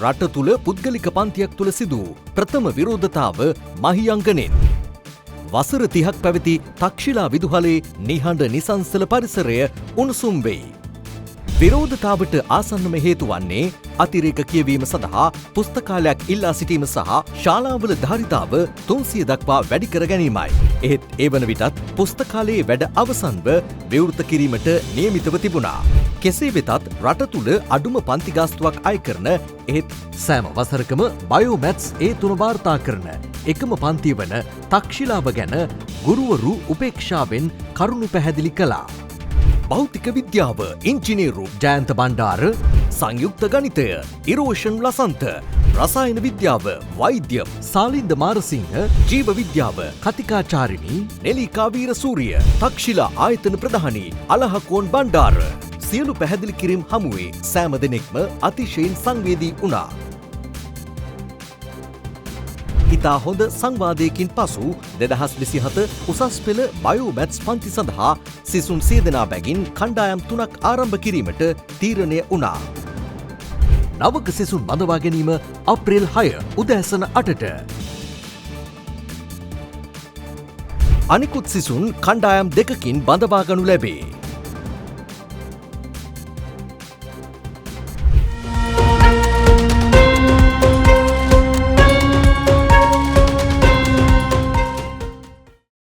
රට තුළ පුද්ගලික පන්තියක් තුළ සිදු වූ ප්‍රථම විරෝධතාව මහියංගනෙන්. වසර 30ක් පැවති තක්ෂිලා විදුහලේ නිහඬ නිසංසල පරිසරය උණුසුම් වෙයි. විරෝධතාවට ආසන්නම හේතු වන්නේ අතිරේක කියවීම සඳහා පුස්තකාලයක් ඉල්ලා සිටීම සහ ශාලාවල ධාරිතාව 300 දක්වා වැඩි කර ගැනීමයි. එහෙත් ඒ වන විටත් පුස්තකාලයේ වැඩ අවසන්ව විවෘත කිරීමට නියමිතව තිබුණා. කෙසේ වෙතත් රට තුළ අඩුම පන්ති ගාස්තුවක් අය කරන එහෙත් සෑම වසරකම බයෝ මැත්ස් ඒ3 වාර්තා කරන එකම පන්තිය වන තක්ෂිලාව ගැන ගුරුවරු උපේක්ෂාවෙන් කරුණු පැහැදිලි කළා. භෞතික විද්‍යාව ඉංජිනේරු ජයන්ත බණ්ඩාර, සංයුක්ත ගණිතය ඉරෝෂන් ලසන්ත, රසායන විද්‍යාව වෛද්‍ය සාලින්ද මාරසිංහ, ජීව විද්‍යාව කතිකාචාරිණී නෙලිකා වීරසූරිය, තක්ෂිලා ආයතන ප්‍රධානී අලහකෝන් බණ්ඩාර. සියලු පැහැදිලි කිරීම් හමුවේ සෑම දෙනෙක්ම අතිශයින් සංවේදී වුණා. ඉතා හොඳ සංවාදයකින් පසු 2027 උසස් පෙළ බයෝ මැත්ස් පන්ති සඳහා සිසුන් 100 දෙනා බැගින් කණ්ඩායම් 3ක් ආරම්භ කිරීමට තීරණය වුණා. නවක සිසුන් බඳවා ගැනීම අප්‍රේල් 6 උදෑසන 8ට. අනිකුත් සිසුන් කණ්ඩායම් 2කින් බඳවා ගනු ලැබේ.